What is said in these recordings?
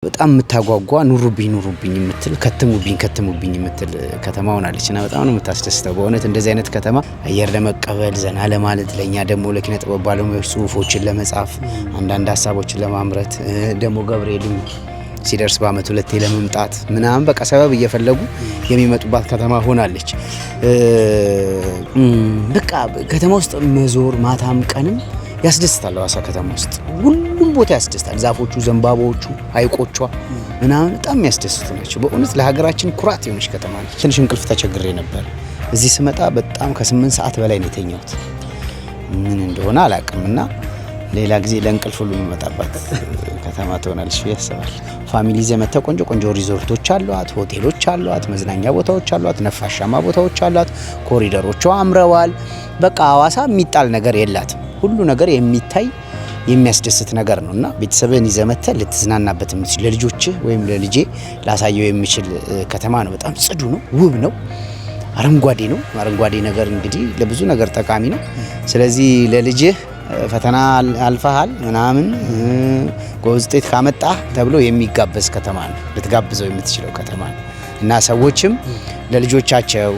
በጣም የምታጓጓ፣ ኑሩብኝ ኑሩብኝ የምትል፣ ከትሙብኝ ከትሙብኝ የምትል ከተማ ሆናለች እና በጣም ነው የምታስደስተው። በእውነት እንደዚህ አይነት ከተማ አየር ለመቀበል፣ ዘና ለማለት፣ ለእኛ ደግሞ ለኪነ ጥበብ ባለሙያዎች ጽሁፎችን ለመጻፍ፣ አንዳንድ ሀሳቦችን ለማምረት፣ ደግሞ ገብርኤልም ሲደርስ በአመት ሁለቴ ለመምጣት ምናምን በቃ ሰበብ እየፈለጉ የሚመጡባት ከተማ ሆናለች። በቃ ከተማ ውስጥ መዞር ማታም ቀንም ያስደስታል። ሐዋሳ ከተማ ውስጥ ሁሉም ቦታ ያስደስታል። ዛፎቹ፣ ዘንባባዎቹ፣ ሐይቆቿ ምናምን በጣም የሚያስደስቱ ናቸው። በእውነት ለሀገራችን ኩራት የሆነች ከተማ ነች። ትንሽ እንቅልፍ ተቸግሬ ነበር። እዚህ ስመጣ በጣም ከ8 ሰዓት በላይ ነው የተኛሁት። ምን እንደሆነ አላውቅም እና ሌላ ጊዜ ለእንቅልፍ ሁሉ የምመጣባት ከተማ ትሆናለች ብዬ አስባለሁ። Family ይዘህ መጥተህ ቆንጆ ቆንጆ ሪዞርቶች አሏት፣ ሆቴሎች አሏት፣ መዝናኛ ቦታዎች አሏት፣ ነፋሻማ ቦታዎች አሏት፣ ኮሪደሮቿ አምረዋል። በቃ ሐዋሳ የሚጣል ነገር የላትም። ሁሉ ነገር የሚታይ የሚያስደስት ነገር ነው እና ቤተሰብህን ይዘህ መጥተህ ልትዝናናበት የምትችል፣ ለልጆችህ ወይም ለልጄ ላሳየው የሚችል ከተማ ነው። በጣም ጽዱ ነው፣ ውብ ነው፣ አረንጓዴ ነው። አረንጓዴ ነገር እንግዲህ ለብዙ ነገር ጠቃሚ ነው። ስለዚህ ለልጅህ ፈተና አልፈሃል ምናምን፣ ጎበዝ ውጤት ካመጣህ ተብሎ የሚጋበዝ ከተማ ነው። ልትጋብዘው የምትችለው ከተማ ነው እና ሰዎችም ለልጆቻቸው፣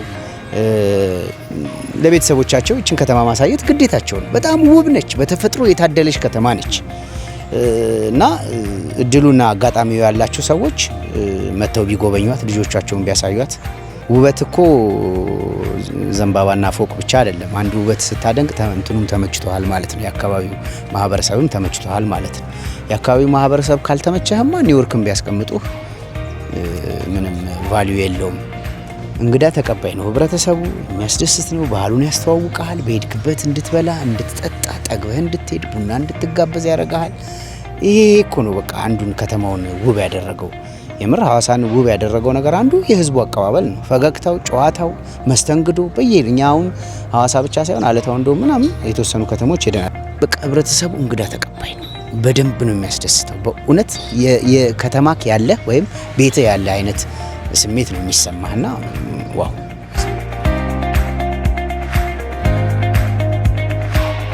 ለቤተሰቦቻቸው ይችን ከተማ ማሳየት ግዴታቸው ነው። በጣም ውብ ነች። በተፈጥሮ የታደለች ከተማ ነች እና እድሉና አጋጣሚው ያላቸው ሰዎች መጥተው ቢጎበኟት፣ ልጆቻቸውን ቢያሳዩት። ውበት እኮ ዘንባባና ፎቅ ብቻ አይደለም። አንድ ውበት ስታደንቅ እንትኑም ተመችቶሃል ማለት ነው። የአካባቢው ማህበረሰብም ተመችቶሃል ማለት ነው። የአካባቢው ማህበረሰብ ካልተመቸህማ ኒውዮርክን ቢያስቀምጡህ ምንም value የለውም። እንግዳ ተቀባይ ነው ህብረተሰቡ፣ የሚያስደስት ነው። ባህሉን ያስተዋውቀሃል። በሄድክበት እንድትበላ፣ እንድትጠጣ፣ ጠግበህ እንድትሄድ፣ ቡና እንድትጋበዝ ያደርግሃል። ይሄ እኮ ነው በቃ አንዱን ከተማውን ውብ ያደረገው። የምር ሐዋሳን ውብ ያደረገው ነገር አንዱ የህዝቡ አቀባበል ነው። ፈገግታው፣ ጨዋታው፣ መስተንግዶ በየኛ አሁን ሐዋሳ ብቻ ሳይሆን አለታ ወንዶ ምናምን የተወሰኑ ከተሞች ሄደናል። በቃ ህብረተሰቡ እንግዳ ተቀባይ ነው። በደንብ ነው የሚያስደስተው። በእውነት የከተማክ ያለ ወይም ቤት ያለ አይነት ስሜት ነው የሚሰማህና wow።